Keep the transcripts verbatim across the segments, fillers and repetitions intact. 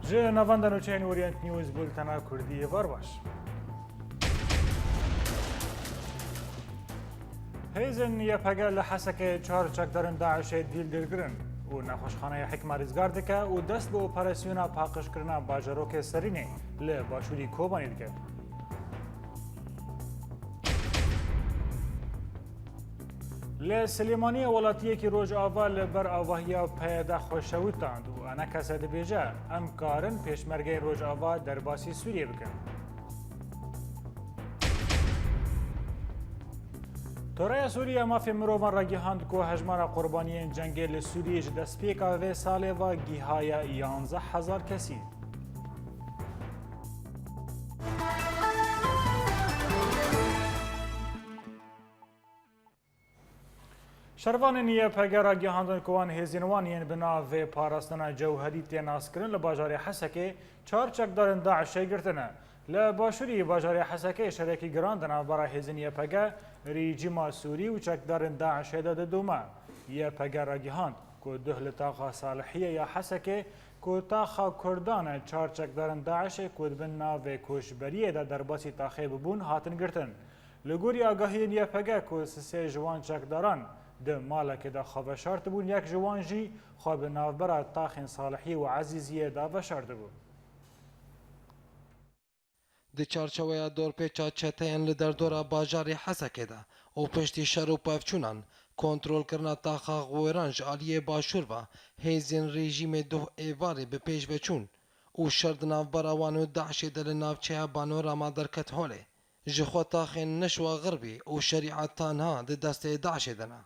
Ji navenda nûçeyên Orient News bultena Kurdî êvar baş. Hêzên Y P G li Hesekê çar çekdarên DAIŞê dîl dîrgirin û nexweşxaneya Hikma rîzgar dike û dest bi operasyona paqijkirina bajarokê Serînê li başûrî Kobanê dike. Li Silêmaniyê welatiyekî Rojava li ber avahiya peyê de xwe şewitand û enekese dibêje, em karin pêşmergeyên Rojava derbasî Sûriyê bikin. Toreya Sûrî ya Mafê Mirovan ragihand ku hejmara qurbaniyên cengê li Sûriyê ji destpêka vê salê ve gihaye yanzdeh hezar kesî. Şervanên Y P G ragihandin ku wan hêzên wan yên bi nav vê parastina cewherî tê naskirin li bajarê Hesekê çar çekdarên DAIŞê girtine. Li başûrî bajarê Hesekê şerekî giran di navbera hêzên Y P G, rejîma Sûrî û çekdarên DAIŞê de didome. Y P G ragihand ku duh li taxa Salihiyê ya Hesekê ku taxa Kurdan e, çar çekdarên DAIŞê ku di bin navê koçberiyê de derbasî taxê bibûn, hatin girtin. Li gorî agahiyên Y P G ku sisê ji wan çekdaran di malekê de xwe veşartibûn, yek ji wan jî xwe bi navbera taxên Salihiyê û Ezîziyê de veşartibû. Di çarçeweya dorpêça çeteyên li derdora bajarê Hesekê de û piştî şer û pevçûnan, kontrolkirina taxa Xwêran ji aliyê başûr ve hêzên rejîmê duh êvarê bi pêş ve çûn û şer di navbera wan û DAIŞê de li navçeya Banorama derket holê. Ji xwe taxên Neşwa Xirbî û Şerîa Tanha di destê DAIŞê de ne.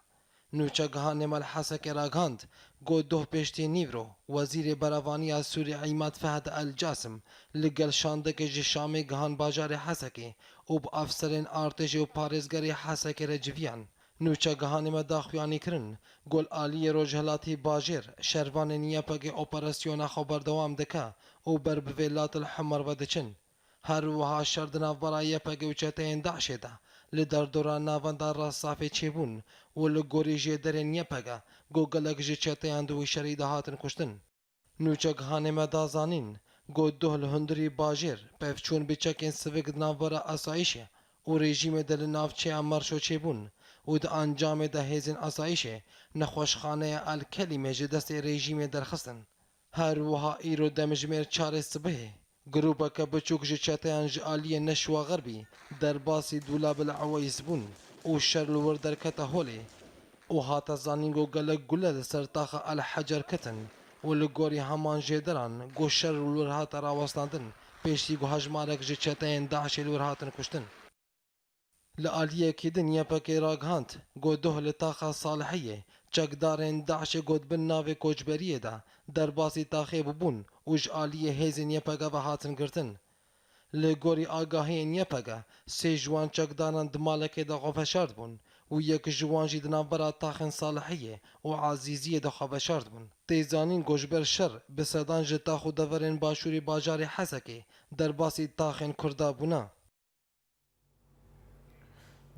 Nûçegihanê me li Hesekê ragihand, got, doh pêştî nîvro, Wezîrê Berevaniya Sûrî Îmad Fehd El Casim li gel şandekê ji Şamê gihan bajarê Hesekê û bi afserên artêşê û parêzgerê Hesekê re civiyan. Nûçegihanê me daxuyanî kirin, got, aliyê rojhilatî bajêr, şervanên Y P G operasyona xwe berdewam dike û ber bi vê lat li Himar ve diçin. Her wiha şer di navbera Y P G û çeteyên DAIŞê de li derdora navenda Resafê çêbûn û li gorî jêderên Y P G, got, gelek ji çeteyan di wî şerî de hatin kuştin. Nûçegihanê me da zanîn, got, doh li hundirî bajêr pevçûn bi çekên sivik di navbera asayîşê û rejîmê de li navçeya Merşo çêbûn û di encamê de hêzên asayîşê nexweşxaneya El Kelîmê ji destê rejîmê derxistin. Her wiha îro demjimêr çarê sibihê, grûpeke biçûk ji çeteyan ji aliyê Neşwa Xirbî derbasî Dûlabil Eweys bûn û şer li wir derkete holê û hate zanîn ku gelek gule li ser taxa El Hecer ketin û li gorî heman jêderan ku şer li wir hate rawestandin, pêştî ku hejmarek ji çeteyên DAIŞê li wir hatin kuştin. Li aliyekî din Y P G ragihand, got, doh li taxa Salihiyê çekdarên DAIŞê got bin navê koçberiyê de derbasî taxê bûbûn û ji aliyê hêzên Y P G ve hatin girtin. Li gorî agahiyên Y P G, sê ji wan çekdaran di malekê de xwe veşartibûn û yek ji wan jî di navbera taxên Salihiyê û Ezîziyê de xwe veşartibûn. Tê zanîn ku ji ber şer bi sedan ji tax û deverên başûrê bajarê Hesekê derbasî taxên Kurda bûne.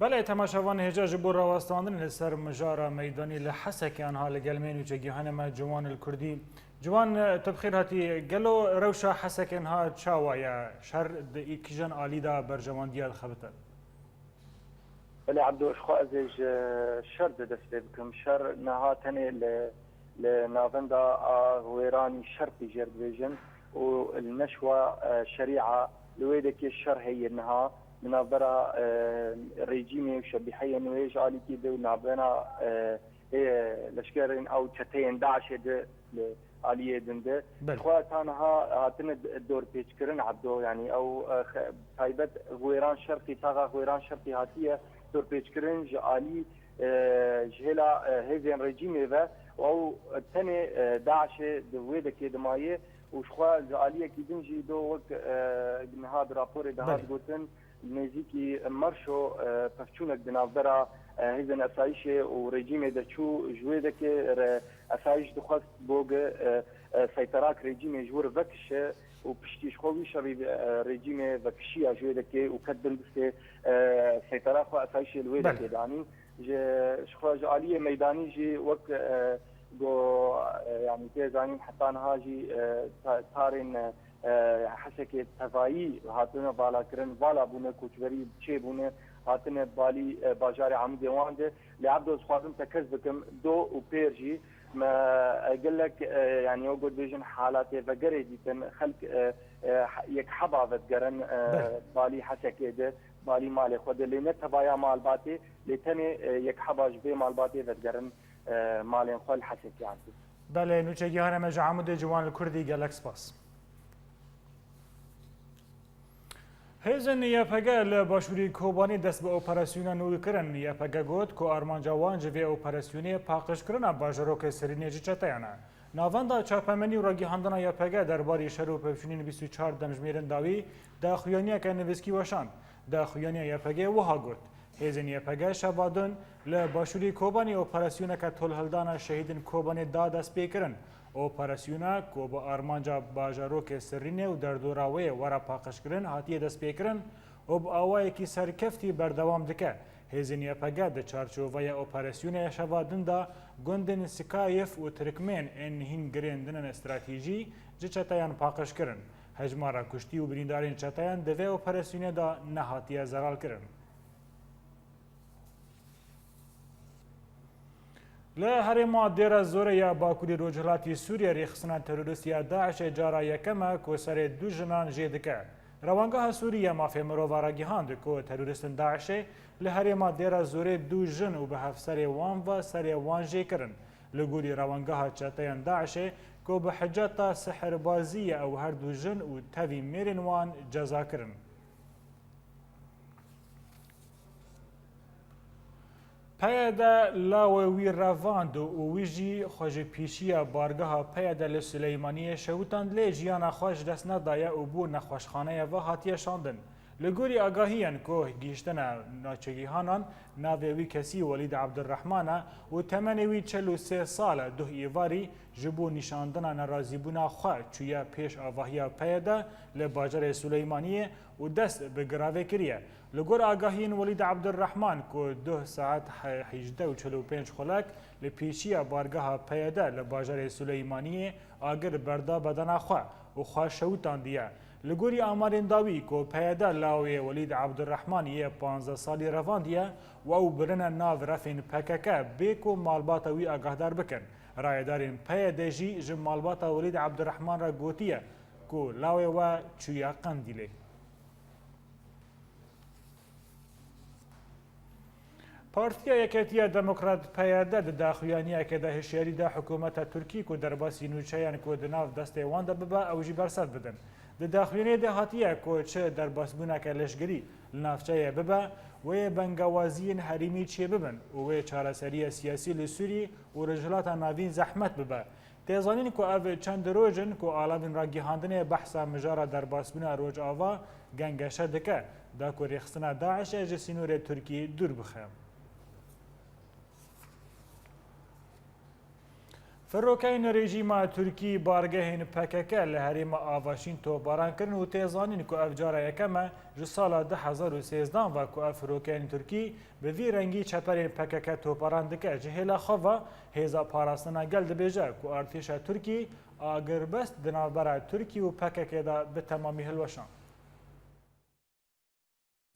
Belê, temaşevan, hêja ji bo rawestandinê li ser mijara meydanî li Hesekê anha li gel me nûçegihanê me Ciwan El Kurdî. Ciwan, tu bi xêr hatî. Gelo rewşa Hesekê niha çawa ye? Şer di kîjan alî de berjewandiya dixebite? Belê Ebdo, ji xwe ez ê ji şer de dest pê bikim. Şer niha tenê li, li navenda a Wêranî Şerqî jê re dibêjin û li Neşwa, e, Şerîa li wê dekê şer heye niha. Di navbera, e, rejîmê û şebîheyên wê ji alîkî de û navbena, e, hê leşkerên ew çeteyên DAIŞê de li aliyê din de. Belê. Xwe ta niha hatine d-, dorpêçkirin Ebdo, yanî ew, e, xe-, taybet Xwêran Şerqî, taxa Xwêran Şerqî hatiye dorpêçkirin ji alî, e, ji hêla, e, hêzên rejîmê ve û ew tenê, e, DAIŞê di wê dekê de maye û ji xwe ji aliyekî din jî do wek, e, niha di raporê de hat Belê. gotin, nêzîkî Merşo, e, pevçûnek di navbera, e, hêzên esayîşê û rejîmê de çû, ji wê dekê re esayîş dixwest boge, e, e, seyterak rejîmê ji wir vekişe û piştî ji xwe wî şerî, e, rejîmê vekişiya ji wê dekê û ket bin distê, e, seytera xwe, asayîşê li wê Belê. dekê danî. Ji, ji xwe ji aliyê meydanî jî wek, e, go, e, yanî tê zanîn heta niha jî, e, ta-, tarên, e, Hesekê tevayî hatine valakirin, vala bûne, koçberî çêbûne, hatine balî, e, bajarê Amûdê wan de. Lê Ebdo, ez xwazim te kes bikim, do û pêr jî me, e, gelek, e, yanî ew got bêjin halatê vegerê dîtin, xelk, e, e, yek heba vedigerin, e, Belê. balî Hesekê de, balî malê xwe de. Lê ne tevaya malbatê, lê tenê, e, yek heba ji vê malbatê vedigerin, e, malên xwe li Hesekê. Belê, nûçegîhana me ji Amûdê Ciwan li Kurdî, gelek spas. Hêzên Y P G li başûrî Kobanê dest bi operasyona nû kirin. Y P G got ku armanca wan ji vê operasyonê paqijkirina bajarokê Sirînê ji çeteyan e. Navenda çapemenî û ragihandina Y P G derbarî şer û pevçûnên bîst û çar demjimêrin dawî daxuyaniyeke nivîskî weşand. Daxuyaniya Y P G wiha got, Hêzên Y P G şeva dun li başûrî Kobanê operasyoneke tolhildana şehîdên Kobanê da destpêkirin. Operasyona ku bi armanca bajarokê Sirînê û derdora wê were paqijkirin hatiye destpêkirin û bi awayekî serkeftî berdewam dike. Hêzên Y P G di çarçoveya operasyonê şeva din de gundên Sikayif û Tirkmên ên hîn girêndinên stratejî ji çeteyan paqij kirin. Hejmara kuştî û birîndarên çeteyan di vê operasyonê de nehatiye zelalkirin. Li herêma Dêra Zorê ya Bakurî Rojhilatî Sûriyê rêxistina terorîst ya DAIŞê cara yekem e ku serê du jinan jê dike. Rewangeha Sûrî ya Mafê Mirova ragihand ku terorîstên DAIŞê li herêma Dêra Zorê du jin û bi hevserê wan ve serê wan jê kirin. Li gorî rewangeha çeteyên DAIŞê ku bi hiceta sihirbazî ye ew her du jin û tevî mêrên wan ceza kirin. P Y D lawê wî revand û wî jî xwe ji pêşiya bargeha P Y D li Sileymaniyê şewitand, lê jiyana xwe ji dest nedaye û bo nexweşxaneyê ve hatiye şandin. Li gorî agahiyên ku gihîştine navçegihanan, navê wî kesî Welîd Ebdurrehman e û temenê wî çil û sê sal e. Duh Îvarî ji bo nîşandina nerazîbûna xwe çûye pêş avahiya P Y D li bajarê Sileymaniyê û dest bi giravê kiriye. Li gor agahiyên Welîd Ebdurrehman ku duh saet he-, hejdeh û çil û pênc xulek li pêşiya bargeha P Y D li bajarê Sileymaniyê agir berda bedena xwe û xwe şewitandiye. Li gorî amarên dawî ku P Y D lawê Welîd Ebdurrehman yê panzdeh salî revandiye û ew birine nav refên P K K bê ku malbata wî agahdar bikin. Rayedarên P Y D jî ji malbata Welîd Ebdurrehman re gotiye ku lawê we çûye Qendîlê. Partiya Yeketiya Demokrat, P Y D, di daxuyaniyekê de hişyarî da hikûmeta Tirkî ku derbasî nûçeyên ku di nav destê wan de bibe, ew jî bersev bidin. Di daxuyaniyê de hatiye ku çi derbasbûneke leşgerî li navçeyê bibe, wê bengewaziyên herêmî çêbibin û wê çareseriya siyasî li Sûrî û Rojhilata Navîn zehmet bibe. Tê zanîn ku ev çend roj in ku alavên ragihandinê behsa mijara derbasbûna Rojava gengeşe dike, da ku rêxistina DAIŞê ji sînorê Tirkî dûr bixe. Firokeyên rejîma Tirkî bargehên P K K li herêma Avaşîn topbaran kirin û tê zanîn ku ev cara yekem e ji sala du hezar û sêzdeh ve ku ev firokeyên Tirkî bi vî rengî çeperên P K K topbaran dike. Ji hêla xwe ve Hêza Parastina Gel dibêje ku artêşa Tirkî agirbest di navbera Tirkî û P K K de bi temamî hilweşand.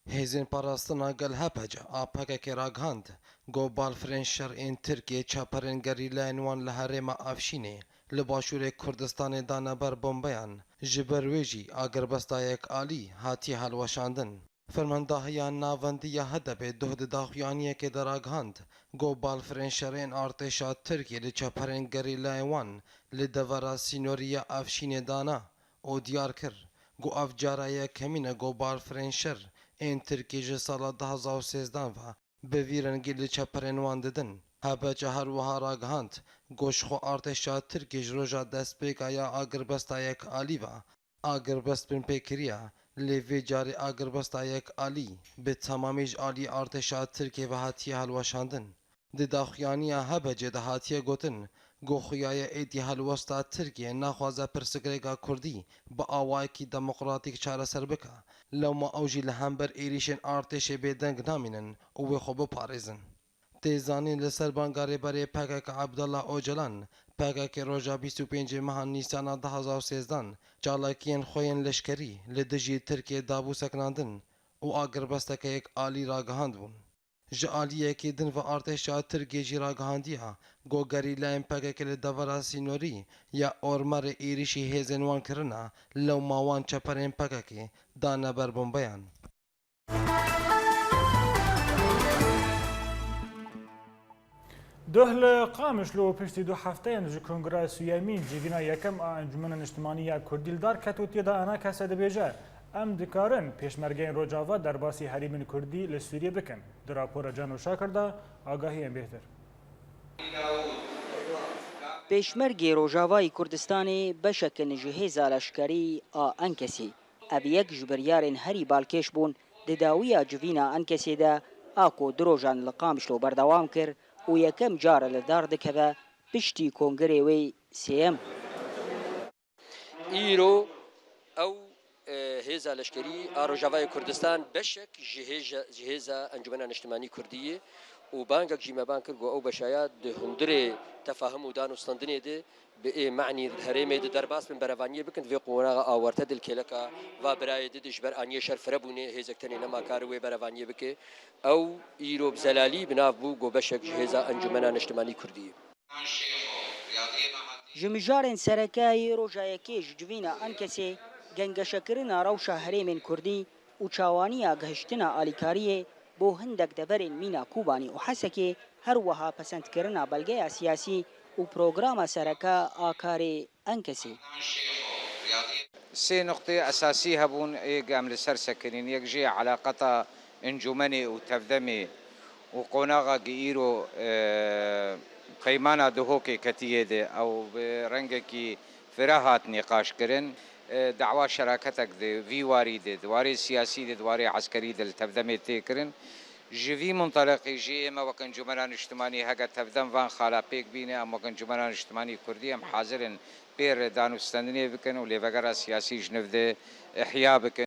Hêzên Parastina Gel, H P C, a P K K ragihand ku balfirên şer ên Tirkiyê çeperên gerîlayên wan li herêma Afşînê li başûrê Kurdistanê dane ber bombeyan. Ji ber wê jî agirbesta yek alî hatiye hilweşandin. Fermandahiya Navendî ya H D P'ê duh di daxuyaniyekê de ragihand ku balfirên şerên artêşa Tirkiyê li çeperên gerîlayên wan li devera sînorî ya Afşînê dana û diyar kir ku ev cara yekemîn e ku balfirên şer ên Tirkiyê ji sala du hezar û sêzdeh ve bi vî rengî li çeperên wan didin. H B C her wiha ragihand ku ji xwe artêşa Tirkiyê ji roja destpêka ya agirbesta yek alî ve agirbest bin pê kiriye, lê vê carê agirbesta yek alî bi temamî ji alî artêşa Tirkiyê ve hatiye hilweşandin. Di daxuyaniya H B C'ê de hatiye gotin Go xuyaye êdî helwesta Tirkiyê naxwaze pirsgirêka Kurdî bi awayekî demokratîk çareser bike, lewma ew jî li hember êrîşên artêşê bêdeng namînin û wê xwe biparêzin. Tê zanîn li ser banga rêberê P K K Abdullah Ocalan, P K K roja bîst û pêncê meha Nîsana du hezar û sêzdeh çalakiyên xwe yên leşkerî li dijî Tirkiyê dabû sekinandin û agirbesteke yek alî ragihand bûn. Ji aliyekî din ve artêşa Tirkiyê jî ragihandiya ku gerîlayên P K K li devera sînorî ya Ormarê êrîşî hêzên wan kirina, lewma wan çeperên P K K dane ber bombeyan. Duh li Qamişlo piştî du hefteyan ji Kongra Suyemîn civîna yekem a Encûmena Niştimanî ya Kurdî li dar ket û tê de A N K S dibêje, em dikarin pêşmergeyên Rojava derbasî herêmên Kurdî li Sûriyê bikin. Di rapora Cano Şakir de agahiyên bêhtir. Pêşmergê Rojavayî Kurdistanê beşek in ji hêza leşkerî a Enkesê. Ev yek ji biryarên herî balkêş bûn di dawiya civîna Enkesê de, a ku du rojan li Qamişlo berdewam kir û yekem car li dar dikeve piştî kongirê wê sêyem. Îro ew, e, hêza leşkerî a Rojavayê Kurdistan beşek ji hêja-, ji hêza Encûmena Niştimanî Kurdî ye û bangek jî me bang kir ku ew beşaya di hundirê tefahim û dan û standinê de bi ê manî di herêmê de derbas bin, berevaniyê bikin, di vê qonaxa awarte de li kêleka va birayê de, de ji ber aniyê şer firebûnê hêzek tenê nema kar wê berevaniyê bike. Ew îro bi zelalî bi nav bû ku beşek ji hêza Encûmena Niştimanî Kurdî ye. Ji mijarên sereke yê roja yekê ji civîna Enkesê, gengeşekirina rewşa herêmên Kurdî û çawaniya gihiştina alîkariyê bo hindek deverên mîna Kobanî û Hesekê, her wiha pesendkirina belgeya siyasî û programa sereke a karê Enkesê. Sê nuqteyê esasî hebûn, ê em li ser sekinîn. Yek jê elaqeta encûmenê û tevdemê û qonaxa gi îro, e, peymana Duhokê ketiyê de ew bi rengekî fira hat nîqaş kirin. E, dawa şeraketek di vî warî de, di warê siyasî de, di warê eskerî de li tevdemê tê kirin. Ji vî munteleqî jî ême wek Encûmena Niştimanî heke tevdem van xala pêk bîne, em wek Encûmena Niştimanî Kurdî em hazir in pê re danûstendinê bikin û lêvegera siyasî ji nû de ihya bikin.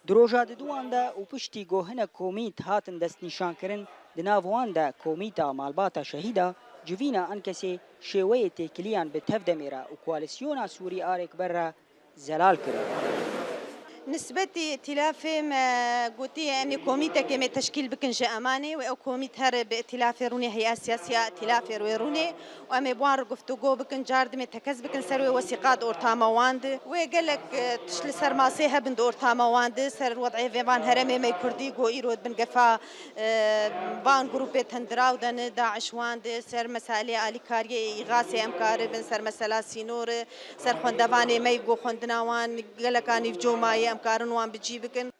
Di roja diduwan de û piştî ku hinek komît hatin destnîşankirin, di nav wan de Komîta Malbata Şehîda, civîna Enkesê, şêweyê têkiliyan bi tevdemê re û koalîsyona Sûrî Arêkber re zelal kirin. Nisbetî îtîlafê me gotiye, em ê komîtekê me teşkîl bikin ji Emanê û ew komît here bi îtîlafê rûnê, heya siyasî ya îtîlafê wê rûnê û em ê bi wan re guftûgo bikin, car dimê tekez bikin ser wê wesîqa di ortama wan de. Wê gelek, e, tişt li ser masê hebin di ortama wan de, ser wed'ê vê van herêmê me kurdî ku îro di bin gefa, e, van grûpê tundiraw de ne, DAIŞ wan de, ser meselê alîkariyê îxasê em karibin, ser mesela sînor, ser xwendevanê me ku xwendina wan geleka nîvco maye, em karin wan bi cî bikin.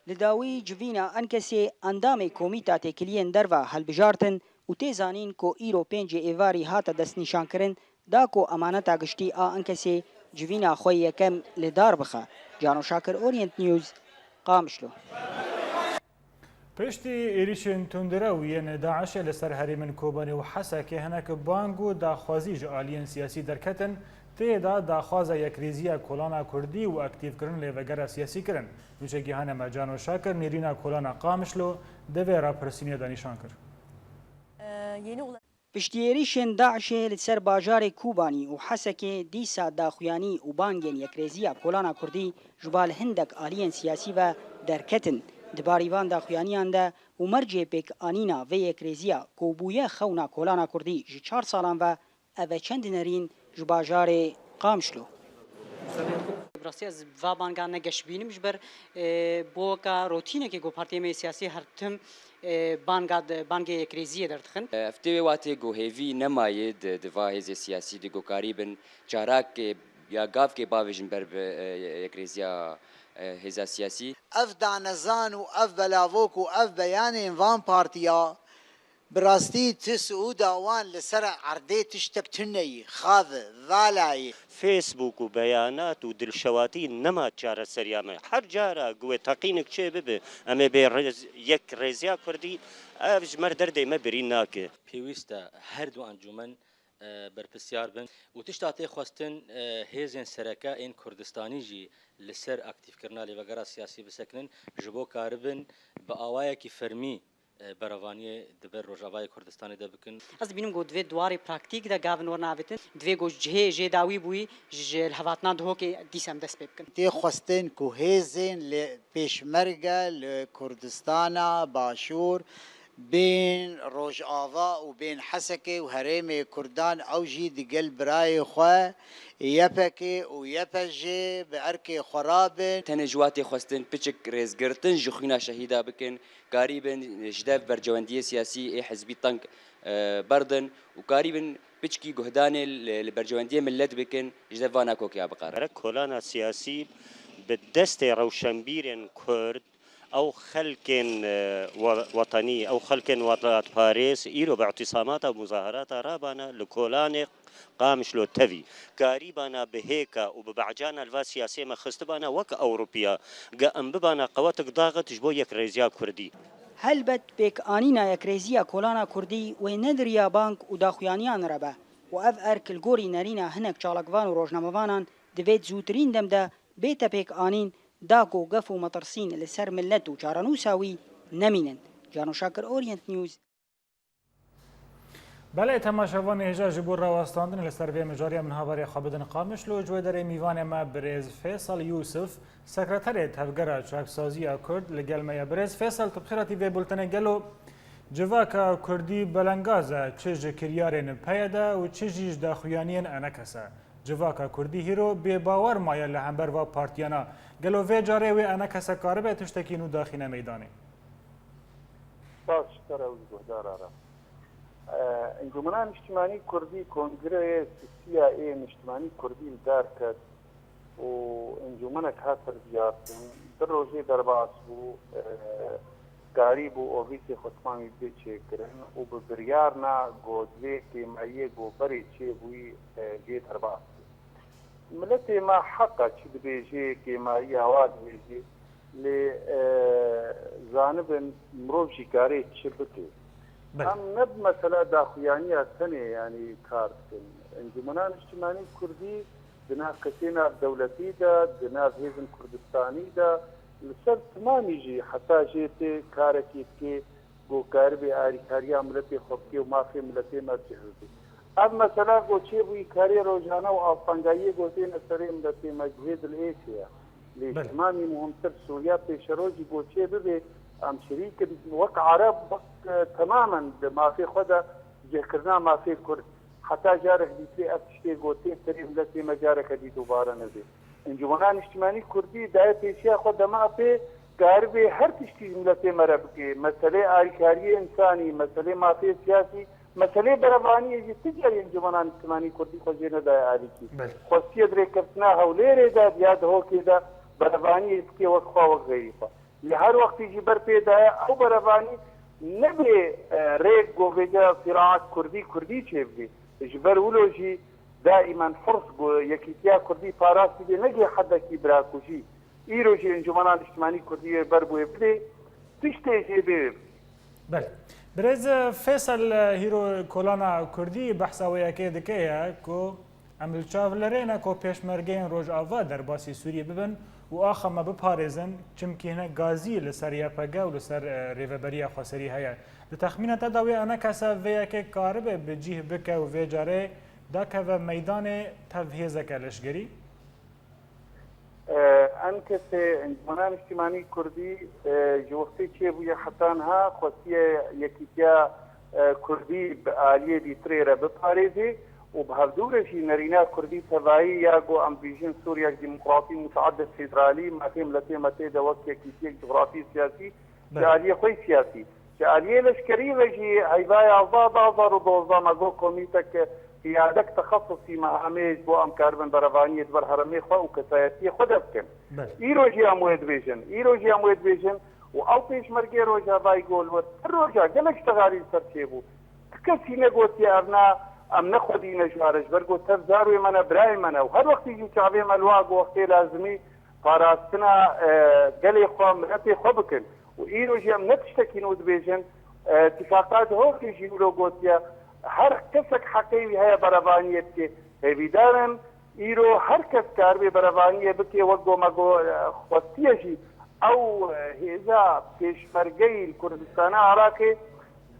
Li dawî civîna Enkesê endamê Komîta Têkiliyên Derve hilbijartin û tê zanîn ku îro pêncê êvarî hate destnîşankirin, da ku emaneta giştî a Enkesê civîna xwe yekem li dar bixe. Cano Şakir, Orient News, Qamişlo. Piştî êrîşên tundrew yên DAIŞê li ser herêmên Kobanê û Hesekê hinek bang û daxwazî ji aliyên siyasî derketin, tê de daxwaza yekrêziya kolana kurdî û aktîfkirin lêvegera siyasî kirin. Nûçegihana me Cano Şakir nêrîna kolana Qamişlo di vê rapirsînê de nîşan kir. Piştî êrîşên DAIŞê li ser bajarê Kobanî û Hesekê dîsa daxuyanî û bangên yekrêziya kolana kurdî ji bal hindek aliyên siyasî ve derketin. Di barî van daxuyaniyan de û mercê pêkanîna vê yekrêziya ku bûye xewna kolana kurdî ji çar salan ve, ev e çend nerîn ji bajarê Qamişlo. Bi rastî ez va banga ne geş bînim ji ber, e, bo weka rotînekê ku partiyê me yê siyasî her tim, e, banga de, bangê yekrêziyê derdixin. Ev tê wê watê ku hêvî nemaye di, di va hêzê siyasî de ku karîbin carakê ya gavkê bavêjin ber bi, e, yekrêziya, e, hêza siyasî. Ev danezan û ev belavok û ev beyanên van partiya bi rastî ti siûda wan li ser erdê tiştek tune yî, xav e, vala yî. Facebook û beyanat û dilşewatî nema çareseriya me. Her cara ku wê teqînek çê bibe, em ê bê rêz-, yekrêziya kurdî, ev ji me re derdê me birîn nake. Pêwîst e her du encûmen e, berpirsiyar bin û tişta tê xwestin, e, hêzên sereke ên Kurdistanî jî li ser aktîfkirina lêvegera siyasî bisekinin, ji bo karibin bi awayekî fermî, e, berevaniyê di ber Rojavayê Kurdistanê de bikin. Ez dibînim ku divê di warê praktîk de gavin wernavêtin, divê ku cihê jê dawî bûyî ji hilhevatina Dihokê dîsa em dest pê bikin. Tê xwestin ku hêzên li pêşmerge li Kurdistana Başûr bên Rojava û bên Hesekê û herêmê Kurdan ew jî digel birayê xwe Y P G û Y P G bi erkê xwe rabin. Tenê ji wa tê xwestin piçik rêzgirtin ji xwîna şehîda bikin, karîbin ji dev bercewendiyê siyasî ê hizbî teng, e, berdin û karîbin piçkî guhdanê li, li bercewendiyê millet bikin, ji dev vana kokiya biqarin. Kolana siyasî bi destê rewşenbîrên Kurd, ew xelkên, e, we-, wetenî, ew xelkên welatparêz îro bi îtîsamata û muzaherata rabana li kolanê Qamişlo tevî. Karîbana bi hêka û bi becana li va siyasê me xistibana wek Ewropiya, ge em bibana qewetik daxit ji bo yekrêziya Kurdî. Helbet pêkanîna yekrêziya kolana Kurdî wê nediriya bang û daxuyaniyan re be û ev erk li gorî nerîna hinek çalakvan û rojnamevanan divê di zûtirîn dem de bête pêkanîn, da ku gef û metirsîn li ser milet û çarenûsa wî nemînin. Cano Şakir, Orient News. Belê, temaşevanê hêja, ji bo rawestandinê li ser vê mijarê min hevalê xwe bidin Qamişlo, ji wê derê mîvanê me birêz Fêsal Yûsif, sekreterê Tevgera Çaksazî ya Kurd, li gel me ye. Birêz Fêsal, tu bi xêr hatî vê bultenê. Gelo civaka Kurdî belengaz e, çi ji kiryarên peye de û çi jî ji daxuyaniyên enekese. Civaka Kurdî hîro bêbawer maye li hember va partiyana. Gelo vê carê wê enekese karibe tiştekî nû daxîne meydanê? Spas ji te re û ji guhdara re. E, Encûmena Niştimanî Kurdî Kongreyê Sisiya ê Niştimanî Kurdî li dar ket û encûmenek hat hilbijartin. Du rojê derbas bû, e, karîbû ofîsê xwe temamî bê çêkirin û bi biryarna ku divê kêmayiyê ku berê çêbûyî, e, jê derbas bû. Miletê me heqa çi dibêjê, kêmayiya wa dibêjê, lê, e, zanibin mirov jî karê çi bike. Belê. Em ne bi mesela daxuyaniya tenê, yanî kar dikin. Encûmena Niştimanî Kurdî di nav kesê navdewletî de, di nav hêzên Kurdistanî de, li ser timamî jî heta jê tê karekî bike, ku karibê alîkariya miletê xwe bike û mafê miletê me cih bike. Ev mesela ku çêbûyî karê rojane û avpangayiyê ku têne serê miletê me cihê dilêsê ye. Lê Belê. Temamî muhimtir Sûriya pêşerojî ku çê bibe, em şirîk in wek Ereb, wek, e, temamen di mafê xwe de cihkirina mafê Kurd. Heta carek dîtirê ev tiştê ku tê serê miletê me careke dî dubare nebe. Encûmena Niştimanî Kurdî daye pêşiya xwe dema pê karibê her tiştî ji miletê me re bike. Meselê alîkariyê însanî, meselê mafê siyasî, meselê berevaniyê jî ti carî Encûmena Niştimanî Kurdî xwe jê nedaye alîkî. Belê. Xwestiye di rêkeftina Hewlêrê de, ya Dihokê de berevaniyê bike wek xwe, wek xeyrî xwe. Lê her wextî jî ber pê daye ew berevanî nebê, e, rêk ku vêca siraat Kurdî Kurdî çêbibê. Ji ber wilo jî daîmen hirs ku yekîtiya Kurdî parastî bê, negê hedekî birakujî. Îro jî Encûmena Niştimanî Kurdî wê ber bi wê bidê, tiştê jê bê. Belê. Birêz Fêsel, hîro kolana Kurdî behsa wê yekê dike ye ku em li çav lerê ne ku pêşmergeyên Rojava derbasî Sûriyê bibin û axa me biparêzin, çimkî hinek gazî li ser Y P G û li ser, e, Rêveberiya Xweserî heye. Di texmîna te de wê enekese vê yekê karibe bi cîh bike û vê carê dakeve meydanê tev hêzeke leşgerî? E, enkesê Encûmena Niştimanî Kurdî, e, ji wextê çêbûye heta niha xwestiye yekîtiya, e, Kurdî bi aliyê dîtirê re biparêzê û bi hevdû re jî nerîna Kurdî tevayî ya ku em bêjin Sûriyek demokratî muteadid federalî, mafê miletê me tê de wek yekîtiyek cografî siyasî, Belê. Ji aliyê xwe yî siyasî. Ji aliyê leşkerî ve jî heyva yazdeh du hazar û dozdeh me got komîtek qiyadek texesusî mehamê ji bo em karibin berevaniyê di ber herêmê xwe û kesayetiyê xwe de bikin. Belê. Îro jî em wê dibêjin. Îro jî em wê dibêjin û ew pêşmergê Rojavayî got li wir ti roja gelek ştegarî li ser çêbû. Ti kesî negotiye ev na em ne xwedî ne ji we re ji ber got tev zarwê me ne, birayê me ne û her wextî jî çavê me li wa got wextê lazimî parastina, e, gelê xwe, miletê xwe bikin. Û îro jî em ne tiştekî nû dibêjin, e, tifaka Dihokê jî wilo gotiye, Her kesek heqê wî heye berevaniyê bike. Hêvîdar im îro her kes karibe berevaniyê bike, wek go me go, e, xwestiye jî ew, e, hêza pêşmergeyî li Kurdistana Iraqê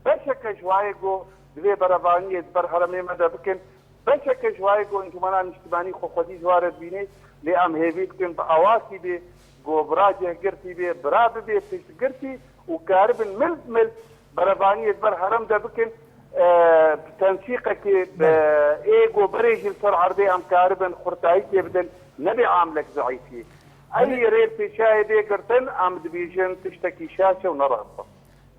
beşeke ji wayê go divê berevaniyê di ber herêmê me de bikin. Beşeke ji wayê ku Encûmena Niştimanî xwe xwedî ji wa re dibîne, lê em hêvî dikin bi awakî bê, ku bira cihgirtî bê, bira bibê piştgirtî û karibin mil bi mil berevaniyê di ber herêm de bikin, e, bi tensîqekê, bi Belê. ê ku berê jî li ser erdê em karibin xurtayîkê bidin, nebê amlek zeîfî. Ey Belê. rê pêşayê bê girtin, em dibêjin tiştekî şaş e û ne rast e.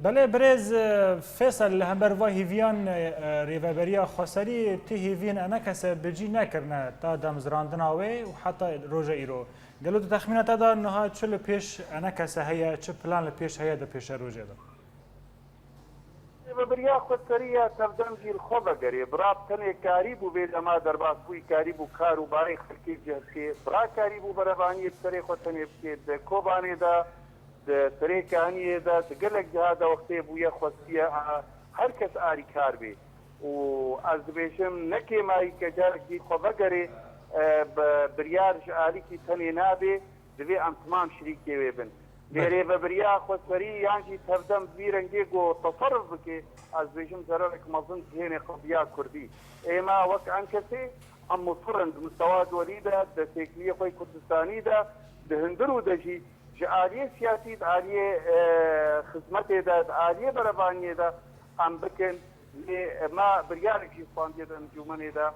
Belê birêz, e, Fêsel, li hember va hêviyan, e, Rêveberiya Xweserî ti hêviyên enekese bi cî nekirine ta demzirandina wê û heta roja îro. Gelo di texmîna te de niha çi li pêş enekese heye, çi plan li pêş heye di pêşerojê de? Rêveberiya Xweserî ya tevdem jî li xwe vegerê. Bira bi tenê karîbû vê dema derbasbûyî, karîbû kar û barê xelkê cih bikê. Bira karîbû berevaniyê bi serê xwe tenê bikê. Di Kobanê de, di Serê Kaniyê de, di gelek ciha de wextê bûye xwestiye, a, her kes arîkar bê. Û ez dibêjim, ne kêmayî ke carek dî xwe vegerê, e, bi biryar ji alîkî tenê nabê, divê em timam şirîkê wê bin. Lê Belê. rêvebiriya xweserî yan jî tevdem vî rengê ku teserruf bike, ez dibêjim zerarek mezin cihênê qediya kurdî. Êma wek enkesê, em musir in di mistewa dolî de, di têkiliyê xwe yê Kurdistanî de, di hundir û de jî ji aliyê siyasî, di aliyê, e, xizmetê de, di aliyê berevaniyê de em bikin. Lê me biryarek jî standiye di encûmenê de.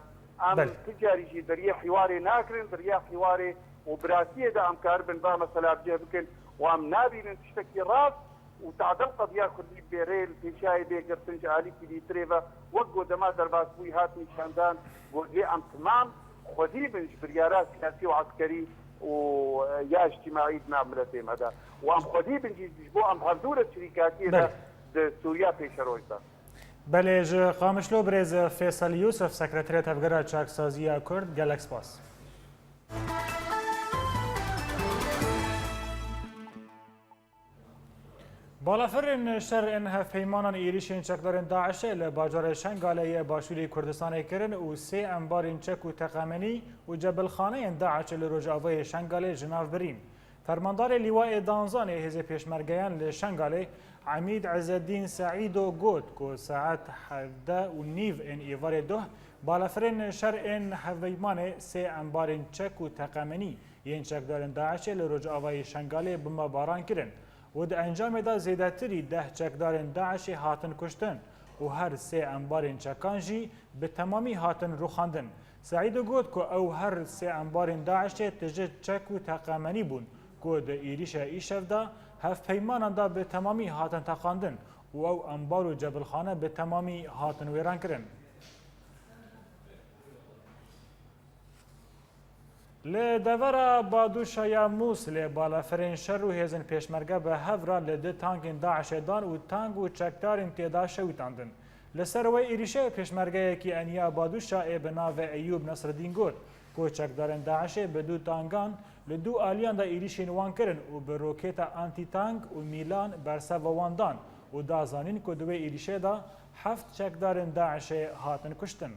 Em Belê. ti carî jî deriyê hîwarê nagirin, deriyê hîwarê û biratiyê de em karibin va mesela bi cih bikin û em nabînin tiştekî rast û tadil qediya kurdî bê rê li pêşayê bê girtin ji alîkî dîtirê ve, wek ku dema derbasbûyî hat nîşandan, got lê em timam xwedî bin ji biryara siyasî û eskerî û, e, ya îctîmaî di nav miletê me de. Û em xwedî bin jî ji bo em hevdû re şirîkatiyê de Belê. di Sûriya pêşeroj de. Belê, ji Qamişlo birêz Fêsel Yûsif, Sekreterê Tevgera Çaksaziya Kurd, gelek spas. Balafirên şer ên hevpeymanan êrîşên çekdarên DAIŞê li bajarê Şengalê yê Başûrê Kurdistanê kirin û sê embarên çek û teqemenî û cebilxaneyên DAIŞê li rojavayê Şengalê ji nav birîn. Fermandarê Lîwayê Danzan ê Hêzê Pêşmergeyan li Şengalê, Emîd Ezeddîn Seîdo got ku saet hevdeh û nîv ên êvarê doh balafirên şer ên hevpeymanê sê embarên çek û teqemenî yên çekdarên DAIŞê li rojavayê Şengalê bombebaran kirin û di encamê de zêdetirî deh çekdarên DAIŞê hatin kuştin û her sê embarên çekan jî bi temamî hatin rûxandin. Seîdo got ku ew her sê embarên DAIŞê tije çek û teqemenî bûn ku di êrîşa îşev de hevpeymanan de bi temamî hatin teqandin û ew embar û cebilxane bi temamî hatin wêrankirin. Li devera Badûşa ya Mûsilê balafirên şer û hêzên pêşmerge bi hev re li du tankên DAIŞê dan û tank û çekdarên tê de şewitandin. Li ser wê êrîşê pêşmergeyekî eniya Badûşa ê bi navê Eyûb Nesredîn got ku çekdarên DAIŞê bi du tankan li du aliyan de êrîşên wan kirin û bi roketa antîtank û mîlan bersiva wan dan û da zanîn ku di wê êrîşê de heft çekdarên DAIŞê hatin kuştin.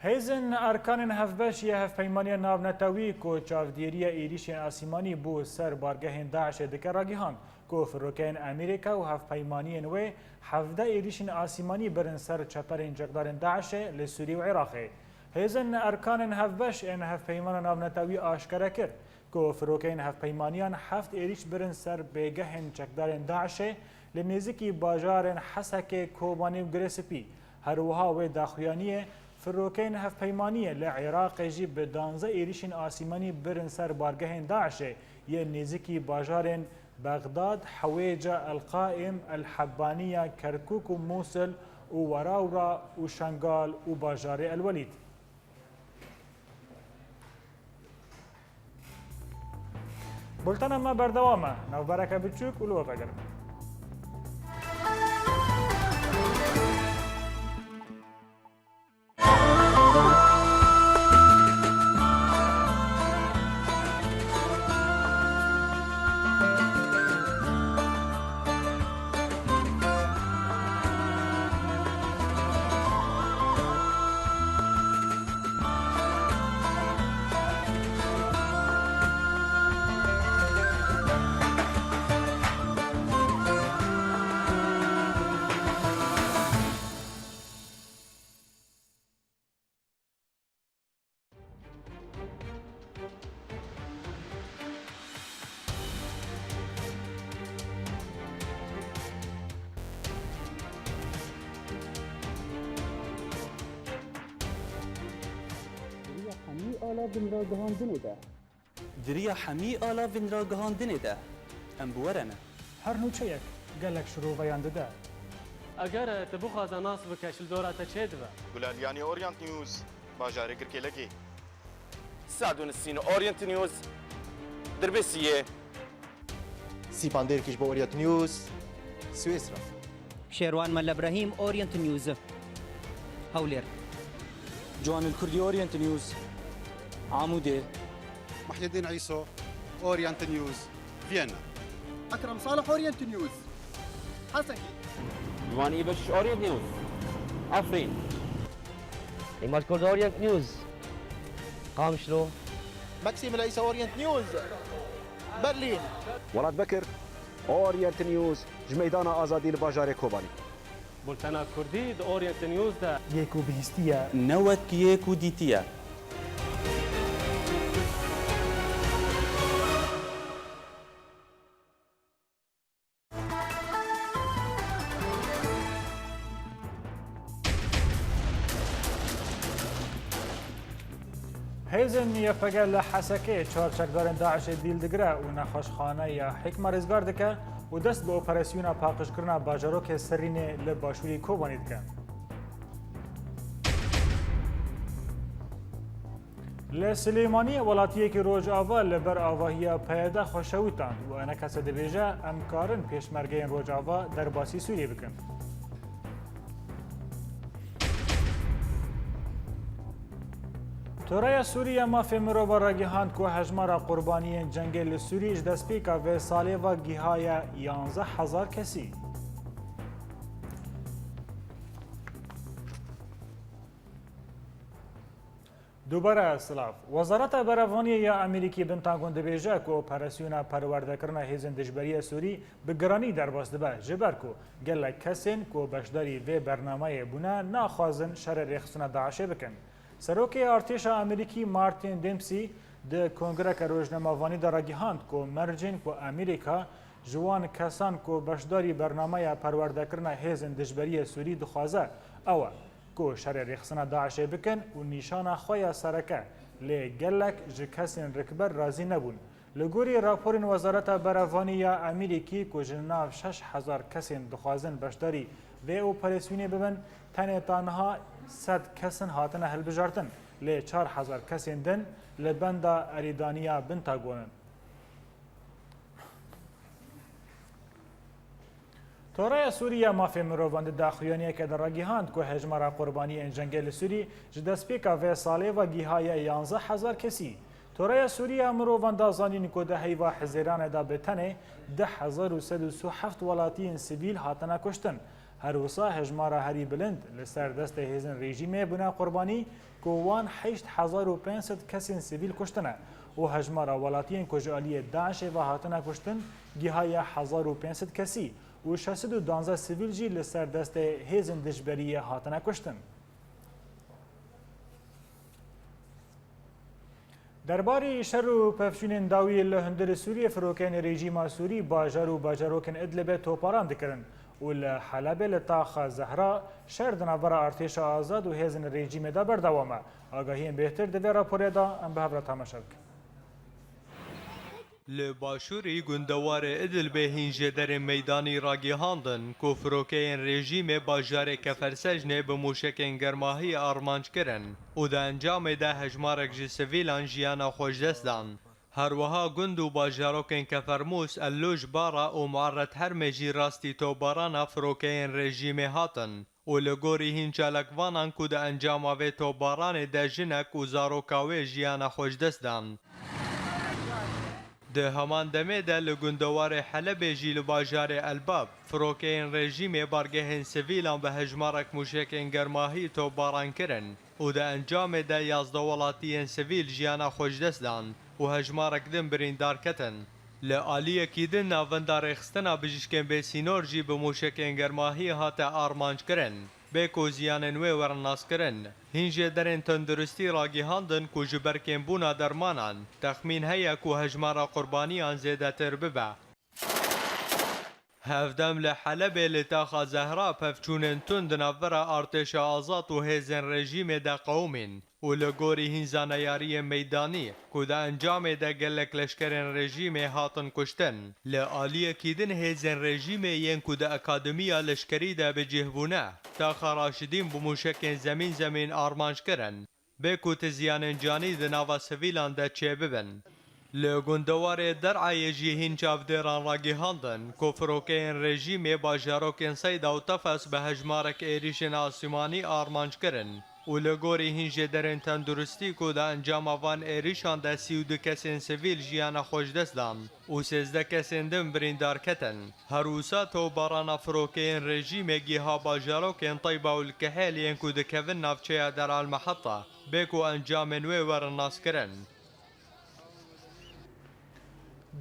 Hêzên erkanên hevbeş yê Hevpeymaniya Navnetewî ku çavdêriya êrîşên asîmanî bo ser bargehên DAIŞê dike ragihand ku firokeyên Amerîka û hevpeymaniyên wê hevdeh êrîşên asîmanî birin ser çeperên çekdarên DAIŞê li Sûrî û Iraqê. Hêzên erkanên hevbeş ên Hevpeymana Navnetewî aşkere kir ku firokeyên hevpeymaniyan heft êrîş birin ser bêgehên çekdarên DAIŞê li nêzîkî bajarên Hesekê, Kobanê û Girê Spî. Her wiha wê daxuyaniyê firokeyên hevpeymaniyê li Iraqê jî bi danzdeh êrîşên asîmanî birin ser bargehên DAIŞê yên nêzîkî bajarên Bexdad, Hewêca, El Qaim, El Hebbaniya, Kerkûk û Mûsil û Werawra û Şengal û bajarê El Welîd. Bultena me berdewam e. Navbereke biçûk û li we vegerin. Di vê ragihandinê de. Di riya hemî alavên ragihandinê de em bi we re ne. Her nûçeyek gelek şiroveyan dide. Eger tu bixwaze nas bike, ji li dora te çê dibe. Gulaliyanî, Orient News, bajarê Girkêlekê. Sadûnisîn, Orient News, Dirbêsiyê. Sîpan Dêrkiş bo Orient News, Swêsra. Şêrwan Melle Brehîm, Orient News, Hewlêr. Ciwanil Kurdî, Orient News, Amûdê. Muhyiddin Îso, Orient News, Viyana. Ekrem Salih, Orient News, Hesekî. Ciwanî Beşiş, Orient News, Efrîn. Îmaj Kurd, Orient News, Qamişlo. Maxim Leîsa, Orient News, Berlîn. Welat Bekir, Orient News, ji Meydana Azadî li bajarê Kobanî. Bultena Kurdî di Orient News de. Yê ku bihîstiye. Ne wek yê ku dîtiye. Hêzên Y P G li Hesekê çar çekdarên DAIŞê dîl digire û nexweşxaneya Hikma rêzgar dike û dest bi operasyona paqijkirina bajarokê Serînê li başûrî Kobanî dike. Li Silêmaniyê welatiyekî Rojava li ber avahiya PYD xwe şewitand û enekese dibêje, em karin pêşmergeyên Rojava derbasî Sûriyê bikin. Toreya Sûrî ya Mafê Mirov ragihand ku hejmara qurbaniyên cengê li Sûrî ji destpêka vê salê ve gihaye yanzdeh hezar kesî. Dubare silav. Wezareta Berevaniyê ya Amerîkî Pentagon dibêje ku operasyona perwerdekirina hêzên dijberiyê Sûrî bi giranî derbas dibe, ji ber ku gelek kesên ku beşdarî vê bernameyê bûne, naxwazin şerê rêxistina DAIŞê bikin. Serokê Artêşa Amerîkî Martin Dempsey di kongreke rojnamevanî de ragihand ku mercên ku Amerîka ji wan kesan ku beşdarî bernameya perwerdekirina hêzên dijberiyê Sûrî dixwaze, ew e ku şerê rêxistina DAIŞê bikin û nîşana xwe ya sereke, lê gelek ji kesên rikber razî nebûn. Li gorî raporên Wezareta Berevanî ya Amerîkî ku ji nav şeş hezar kesên dixwazin beşdarî vê operasyonê bibin, tenê ta niha sed kesin hatine hilbijartin, lê çar hezar kesên din li benda erêdaniya Pentagon in. Toreya Sûrî ya Mafê Mirovan di daxuyaniyeke de ragihand ku hejmara qurbaniyên cengê li Sûrî ji destpêka vê salê ve gihaye yanzdeh hezar kesî. Toreya Sûrî ya Mirovan da zanîn ku di heyva Hizêranê de bi tenê du hezar û sed û sî û heft welatiyên sivîl hatine kuştin. Her wisa hejmara herî bilind li ser destê hêzên rejîmê bûne qurbanî, ku wan heşt hezar û pênc sed kesên sivîl kuştine û hejmara welatiyên ku ji aliyê DAIŞê ve hatine kuştin gihaye hezar û pênc sed kesî û şeş sed û duwazdeh sivîl jî li ser destê hêzên dijberiyê hatine kuştin. Derbarî şer û pevçûnên dawî li hundirê Sûriyê, firokeyên rejîma Sûrî bajar û bajarokên Idlibê toparan dikirin û li Helebê li taxa Zehra şer di navbera artêşa azad û hêzên rejîmê de berdewam e. Agahiyên bêhtir di vê raporê de em bi hev re temaşe bikin. Li başûrî gundewarê Idlibê hîn jêderên meydanî ragihandin ku firokeyên rejîmê bajarê Kefersejnê bi mûşekên germahî armanc kirin û di encamê de hejmarek ji sivîlan jiyana xwe ji dest dan. Her wiha gund û bajarokên Kefermûs, Ellûj, Bara û Muerret Hermê jî rastî topbarana firokeyên rejîmê hatin. Û li gorî hîn çalakvanan ku di encama vê topbaranê de jinek û zaroka wê jiyana xwe ji dest dan. Di heman demê de li gundewarê Helebê jî li bajarê Elbab, firokeyên rejîmê bargehên sivîlan bi hejmarek mûşekên germahî topbaran kirin û di encamê de yazdeh welatiyên sivîl jiyana xwe ji dest dan û hejmarek din birîndar ketin. Li aliyekî din, navenda rêxistina bijîşkên bêsînor jî bi mûşekên germahî hate armanc kirin. Bê ku ziyanên wê werin naskirin. Hîn jêderên tenduristî ragihandin ku ji ber kêmbûna dermanan, texmîn heye ku hejmara qurbaniyan zêdetir bibe. Hevdem li Helebê li taxa Zehra pevçûnên tund di navbera artêşa azad û hêzên rejîmê de qewimîn. û li gorî hîn zaneyariyên meydanî ku di encamê de gelek leşkerên rejîmê hatin kuştin. Li aliyekî din hêzên rejîmê yên ku di akademiya leşkerî de bi cih bûne, taxa Raşidîn bi mûşekên zemîn zemîn armanc kirin, bê ku ti ziyanên canî di nava sivîlan de çêbibin. Li gundewarê Der'ayê jî hîn çavdêran ragihandin ku firokeyên rejîmê bajarokên Seyda û Tefes bi hejmarek êrîşên asîmanî armanc kirin û li gorî hîn jêderên tenduristî ku di encama van êrîşan de sî û du kesên sivîl jiyana xwe ji dest dan û sêzdeh kesên din birîndar ketin. Her wisa topbarana firokeyên rejîmê giha bajarokên Teyba û Lkihêl yên ku dikevin navçeya Der'al Meheta, bê ku encamên wê werin naskirin.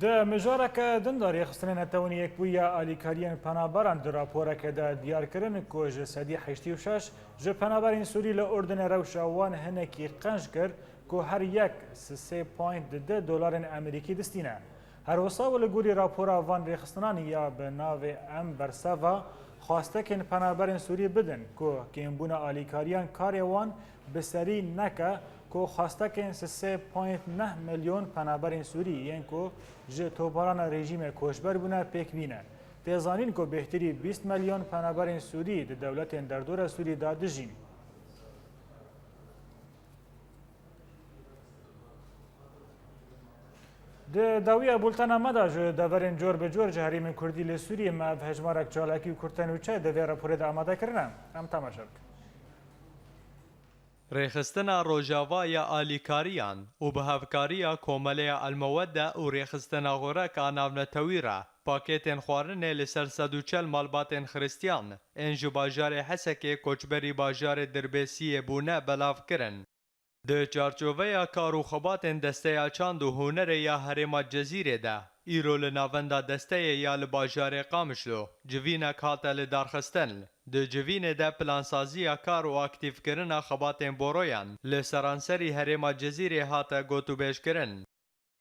Di mijareke din de Rêxistinên Netewên Yekbûyî ya Alîkariyên Penaberan di raporeke de diyar kirin ku ji sedî heştê û şeş ji penaberên Sûrî li Urdinê rewşa wan hinekî qenc kir ku her yek sê point du dolarên Amerîkî distîne. Her wisa û li gorî rapora van rêxistinan ya bi navê Em Berseva xwestekên penaberên Sûrî bidin ku kêmbûna alîkariyan karê wan bi serî neke ku xwestekên sê point neh milyon penaberên Sûrî yên ku ji toparana rejîmê koçber bûne pêk bîne. Tê zanîn ku bêhtirî bîst milyon penaberên Sûrî di dewletên derdora Sûrî de dijîn. Di dawiya bultena me de ji deverên cor bi cor ji herêmên Kurdî li Sûriyê me ev hejmarek çalakî û kurtenûçe di vê raporê de amade kirine. Em temaşe bikin. Rêxistina Rojava ya Alîkariyan û bi hevkariya Komeleya El-Mewedde û Rêxistina Xurek a Navnetewî re pakêtên xwarinê li ser sed û çel malbatên Xiristiyan ên ji bajarê Hesekê koçberî bajarê Dirbêsiyê bûne belav kirin. Di çarçoveya kar û xebatên Desteya Çand û Hunerê ya Herêma Cezîrê de, îro li navenda desteyê ya li bajarê Qamişlo civînek hate lidarxistin. Di civînê de plansaziya kar û aktîfkirina xebatên boroyan li seranserî herêma Cezîrê hate gotûbêjkirin.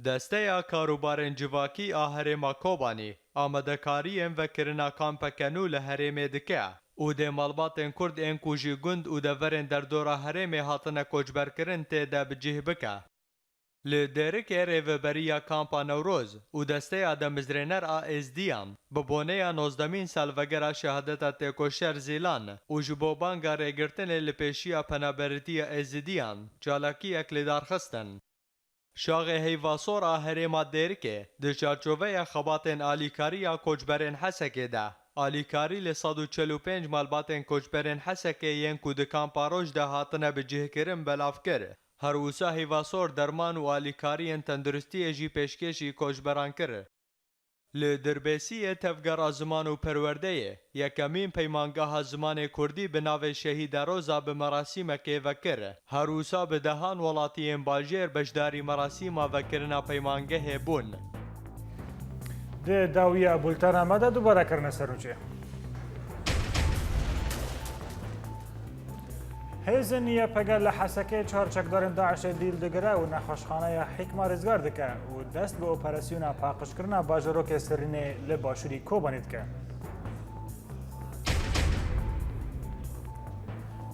Desteya Karûbarên Civakî a Herêma Kobanî amadekariyên vekirina kampeke nû li herêmê dike û dê malbatên Kurd ên ku ji gund û deverên derdora herêmê hatine koçberkirin tê de bi cih bike. Li Dêrikê rêveberiya Kampa Newroz û Desteya Demizrêner a Êzdiyan bi boneya nozdemîn salvegera şehadeta têkoşer Zîlan û ji bo banga rêgirtinê li pêşiya penaberitiya Êzidiyan çalakiyek lidarxistin. Şaxê Heyvasor a herêma Dêrikê di çarçoveya xebatên alîkariya koçberên Hesekê de alîkarî li sed û çel û pênc malbatên koçberên Hesekê yên ku di Kampa Roj de hatine bi cih kirin belav kir. Her wisa Heyvasor derman û alîkariyên tenduristiyê jî pêşkêşî koçberan kir. Li Dirbêsiyê Tevgera Ziman û Perwerdeyê yekemîn peymangeha zimanê kurdî bi navê Şehîda Roza bi merasîmekê vekir. Her wisa bi dehan welatiyên bajêr beşdarî merasîma vekirina peymangehê bûn. Di dawiya bultena me de dubare kirine ser nûçê. Hêzên Y P G li Hesekê çar çekdarên DAIŞê dîl digire û nexweşxaneya Hîkma rizgar dike û dest bi operasyona paqijkirina bajarokê Sirînê li başûrî Kobanê dike.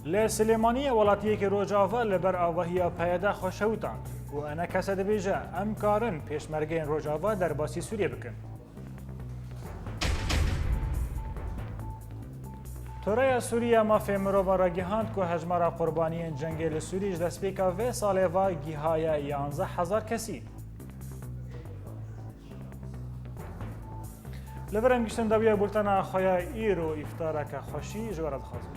Li Silêmaniyê welatiyekî Rojava li ber avahiya PYD xwe şewitand û ENKS dibêje, em karin pêşmergeyên Rojava derbasî Sûriyê bikin. Toreya Sûrî ya Mafê Mirovan ragihand ku hejmara qurbaniyên cengê li Sûrî ji destpêka vê salê ve gihaye yanzdeh hezar kesî. Li vir em giştin dawiya bultena xwe ya îro, îftareke xweşî ji we re dixwazin.